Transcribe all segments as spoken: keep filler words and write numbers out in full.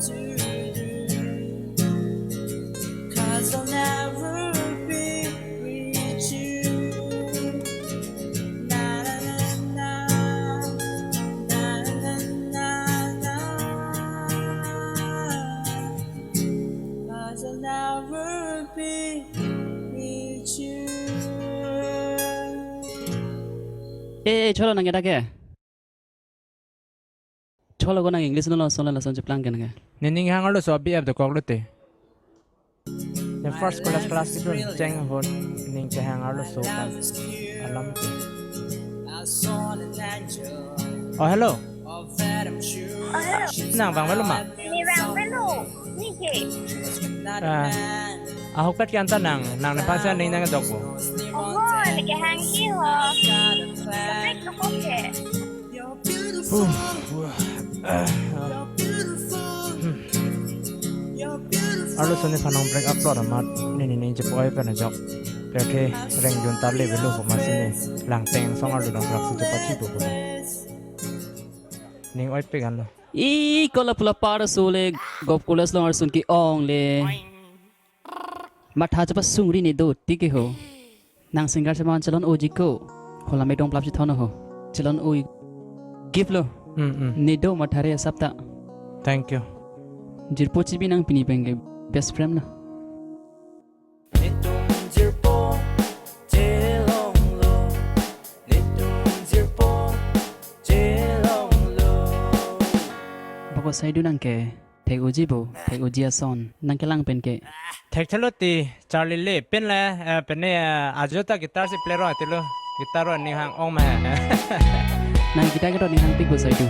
Cause I'll never be with you. Na, na, na, na, na, na, na, na. Cause I'll never be with you. Eh, eh, cholo nang kita ke? Cholo ko nang English no lo solo lason cheplang ke nang ke. Nening hang arloso B F dokok lote. The first class class itu cheng hot ning kehang arloso kan. Alam ke. Oh, hello. Oh, hello. Nang bang velo ma? Ne bang velo. Ne ke. Ah, ahok pet kian ta nang, nang ne pasa ning nang dokbo. Oh, ne kehang hi ho. Kapek lo ko ke. Uh, uh, ah, ah. Hmm. Arloso nephan nang break up plot amat, ne ne ne je poi pen ajok. Perke reng jun tar le velo ko masi ne. Langteng song arlo nang rak si chepat si ko. Ning oi pe gan lo. I kola pula par sole gop kolas long arsun ke-ong le. Matha chepasungri ne do tike ho. Nang singer seman chelon oji ko. Hola me dong plap chithon ho. Chelon oi. Give lo. Mm, mm. Ne do matha re asap ta. Thank you. Jirpo chibi nang pini pen ke best friend lo. Netum jirpo chelong lo. Netum jirpo chelong lo. Boko saidu nang ke. Thek oji bo, thek oji ason. Nang kelang pen ke. Thek thelo ti, Charlie le, pen le, eh, pen ne, eh, ajo ta guitar si play ro ati lo. Guitar ro ning hang ong ma. Nang guitar ke ro ning hang pik bo soi tu.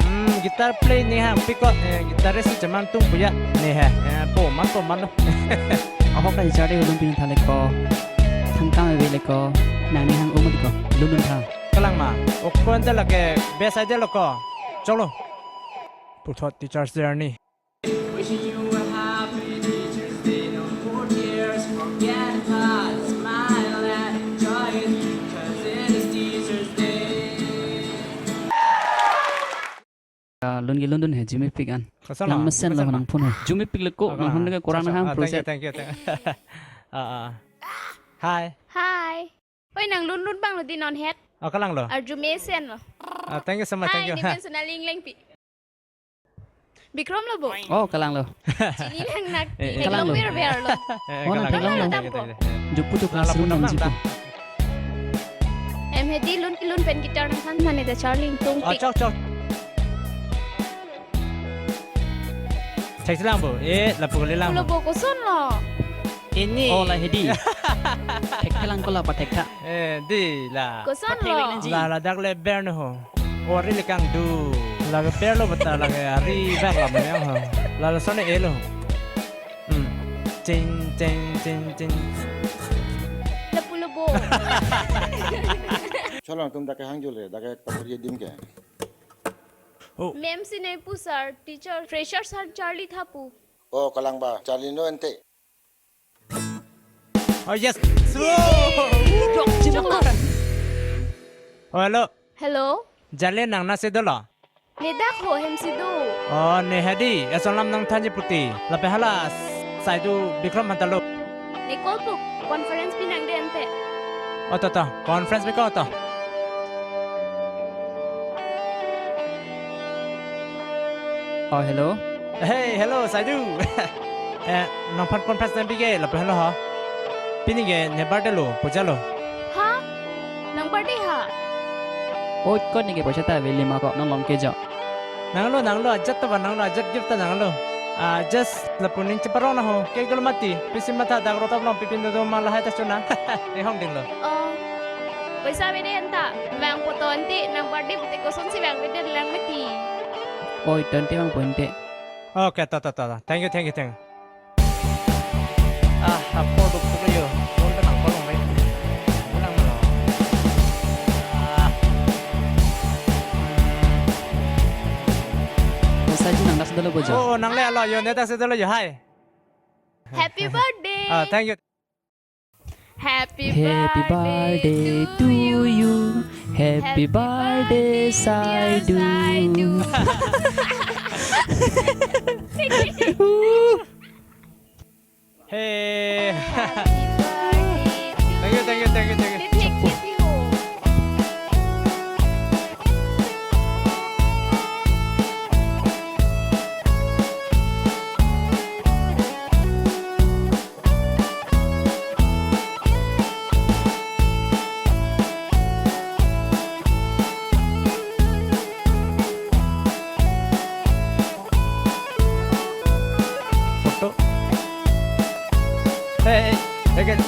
Hmm, guitar play ning hang pik ko, eh, guitar si jaman tung puya. Ne he, eh, po man po man lo. Ahok ka Charlie ulun pin thale ko. Thangkam ave le ko. Nang ning hang ong ma di ko. Lun lun tha. Kelang ma. Ok ko ente lake best idea lo ko. Cholo. Puthot Teachers' Day arni. Wishing you a happy Teachers' Day. No more tears, forget it, smile and enjoy it, 'cause it is Teachers' Day. Ah, lun ke lun dun he, Jimmy Pick an. Kosong lang ma? Mesen lo kosong lang ma? Nang phone he. Jimmy Pick le ko, kosong nang phone lang? Ke kurang kosong. Nang ham. Ah, thank you, process. Thank you, thank you. Ah, ah. Hi. Hi. Oi, nang lun lun bang lo di non het. Oh, kelang lo. Arju mesen lo. Ah, thank you so much. Hi, thank you. Ne men sona ling leng pi. Bikrom lo bo. Oh, kelang lo. Chini lang nak. Eh, eh, kelang lo. Ber ber lo. Eh, oh, kelang, nang kelang lo. Kelang, kelang, kelang, kelang. Jupu tu kelang, classroom kelang, nang jupu. Em hedi lun lun pen guitar nang san mane da Charlie tung. Oh, pik. Chok, chok. Thek lang bo. Eh, lapu kali lang. Lo bo koson lo. Ini. Oh, la hedi. Thek lang ko la pathek tha. Eh, di la. Koson lo. La, ladak le ber no ho. Ori le kangdu. La ber lo bata la ke ari bak la mane ho. La la sone e lo. Hmm. Ching, ching, ching, ching. Lapu lo bo. Cholong tum dak ke hang jule, dak ke tabur ye dim ke. Oh. Ma'am si ne pu sir, teacher, fresher sir Charlie tha pu. Oh, kelang ba, Charlie no ente. Oh, yes. Dok, jimang. Oh, hello. Hello. Charlie nang nasi dolo? Ne dak ho hem si do. Oh, ne hedi, eson lam nang thanji puti. Lape hala saidu Bikrom hantalo. Ne call book, conference pi nang den te. Oh, to, to, conference pi ko to. Oh, hello. Hey, hello, saidu. Eh, nang phan conference nang pi ke, lapu hello ha. Pini ke ne birthday lo, puja lo. Ha? Nang birthday ha? Oh, ko ne ke puja ta veli ma ko, nang long ke jo. Nang lo, nang lo, ajat ta ba, nang lo, ajat gift ta nang lo. Ah, just lapu ning cheparong na ho, ke gol mati, pisi matha dak rotap long, pipin do ma lahai ta chuna. Ne hong ding lo. Oh. Paisa bede anta, bang po tonti, nang birthday puti koson si bang bede lang mati. Oi, tonti bang po ente. Okay, ta, ta, ta, ta. Thank you, thank you, thank you. Ah, apor duk duk yo. Phone ta nang kolong re. Ulang lo. Ah. Masa ji nang dak sedolo bojo. Oh, nang le alo yo, ne dak sedolo yo. Hi. Happy birthday. Ah, thank you. Happy birthday to you. Happy birthday, Saidu. Hey. Thank you, thank you, thank you, thank you. Photo. Hey, hey, again.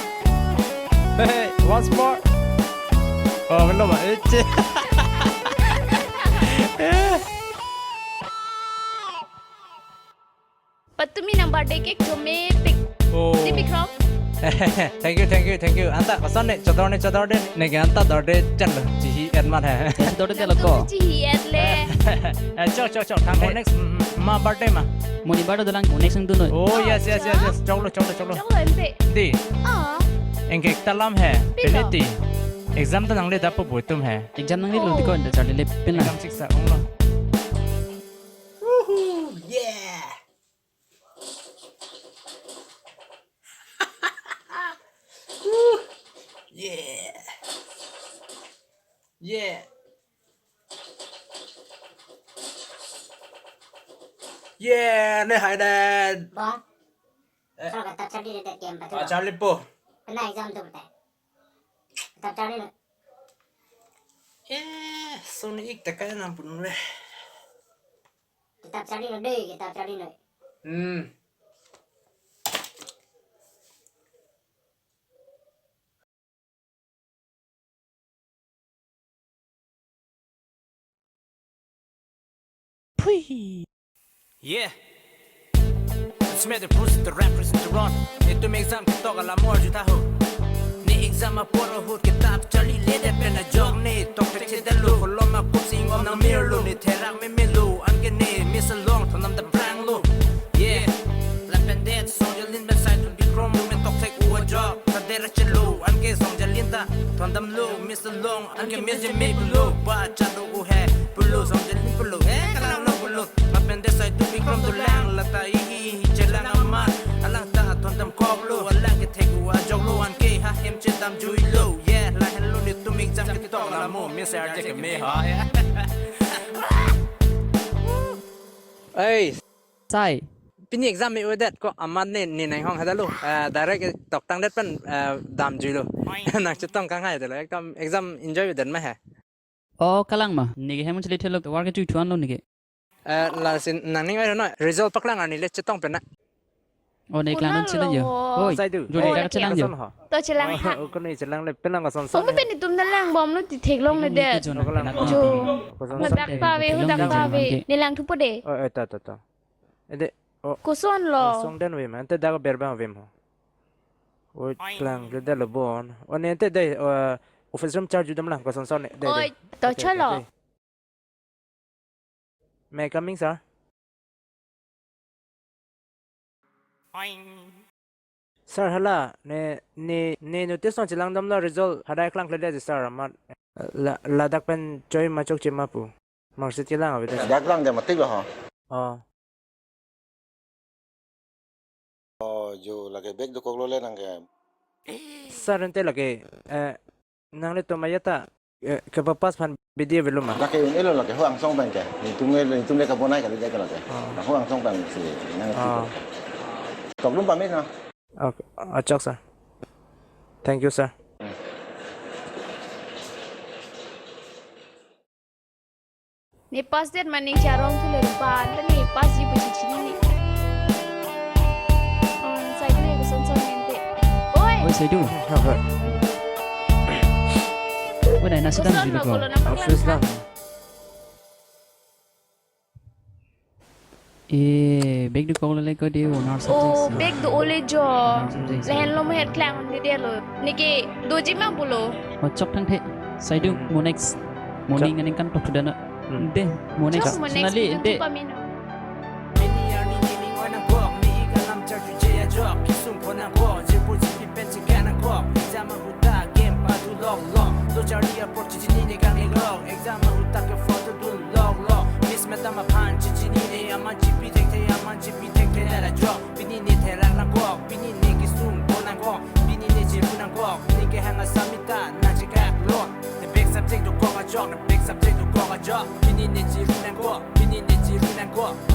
Hey, hey, once more. Oh, belum, ah. Eh, cik. Eh. Patumi nang birthday cake chomepik. Oh. Di Bikram. Thank you, thank you, thank you. Anta koson ne, chodor ne, chodor de, neke anta dorde chenlo, chihi-et mat he. Chodor de lo ko. Chihi-et le. Eh, chok, chok, chok. Thang ko next, mm, mm, ma birthday ma. Moni birthday dolang, next nang dunoi. Oh, yes, yes, yes, yes. Choklo, choklo, choklo. Choklo ente. Di. Ah. Engke ekta lam he. Pilo. Penalty. Exam ta nangle dapo boitum he. Exam nangle lo di ko ente charli le pin la. Exam six sa onglo. Woohoo! Yeah! Woo! Yeah! Yeah! Yeah! Ne hai den. Bong. Eh. Thor kitab charli le det game pa tu. Ah, charlipo. Kena exam tu betai. Kitab charli le. Eh, soni ik tekan ampun le. Kitab charli noi dei, kitab charli noi. Hmm. Pui. Yeah. It's me the Bruce, the rap presenter on. Netum exam ketok alam arju tha ho. Ne exam apor ahut kitab charli le det pen ajok ne tokthekthedetji lo, kolom akop si ingom nangmirlo, ne therak memelo, anke ne miss along thondam dampranglo. Yeah. Lapen det Songjalin pen Saidu Bikram lo men tokthek-o ajok. Kader chelo, anke Songjalin ta thondamlo, miss along, anke miss je me pulo, ba chado u he pulo, Songjalin pulo, eh, kalang lo pulo. Lapen det Saidu Bikram dolang, lata ihi hi chelang amat, alang ta thondamkoklo, alang kethek-o ajoklo, anke ha hem chedamjuilo. Yeah, lahenlo netum exam ketok alam, miss arje keme ha, yeah. Ei. Sai. Pini exam me-odet ko amat ne, ne nanghong hadalo. Eh, direct toktang det pen, eh, damjuilo. Nang chetong kanghai detlo. Ekdom exam enjoy det ma he. Oh, kalang ma. Neke hem chele thelo, war ke chu thuan lo neke. Eh, lasi nangning oi no, result paklang arni le chetong pen na. Oh, ne klang chelang jo. Oi, Saidu. Jodi, eh, ta chelang jo. Koson ho? To chelang ha. Oh, ko ne chelang le, penang koson. Song pen itum na lang bomlo, ti theklongle det. Ko lang jo. Koson. Hadak pave, hadak pave. Ne langthupo de. Oh, eh, ta, ta, ta. Ede, oh. Kosonlo? Oh, song den vem, ante dak berbang vem ho. Oh, klangledetlo bon. Oh, ne ante de, eh, office room charge dam lang, koson son ne. De, de. Oi, to chalo. Okay, okay. May I coming, sir? Sir, hala, ne, ne, ne notice nangchelangdamlo, result hadak klangkledet sir, amat la, ladak pen choi ma chokche ma pu. Marksheet kelang ave ta. Dak lang de matik lo ha. Oh. Oh, jo lake bag dokoklo le nang ke. Sir, ante lake, eh, nanglitum ajat ta, eh, kepapass aphan bidi avelo ma? Lake un-elo lake ho angsong pen ke. Netum le, netum le kabonai kali de ke lake. Oh. Ho angsong pen si nang. Oh. Toklum pame na. Okay, achok, sir. Thank you, sir. Ne pass det maning charong thule rupan, ta ne passji pu chechinine. Oh, Saidu ne koson son mente. Oi! Oi, Saidu. Oi, nai nasi dam. Koson jili lo ko. Kolo na paklang office lang. Eh, bag dokoklo le ko de, honor subject. Oh, bag do ole jo. Honor subject. Lahenlo mo het klang de de lo. Neke doji ma pulo. Oh, chok thangthe. Saidu, mo next. Morning chok. Aning kan tok dana. Hmm. De, mo next. Chok, mo next. Nali, de. Pamino. Mini arni nini ngoi nangkok, ne ik alam charju je ajok, kisung pho nangkok, je pur jipi pen chingkan nangkok, jama huta game padu lok lok, do charli apor chichinine kang ne lok, exam ahuta ke photo dun lok lok, miss madam aphan chichinine Te aman chipi thekthe, aman chipi thekthe, dala jok. Pini ne therak nangkok, pini ne kesung ko nangkok, pini ne chiru nangkok, pini kehang asam mita nangchekak lo. The big subject dokok ajok, the big subject dokok ajok. Pini ne chiru nangkok, pini ne chiru nangkok.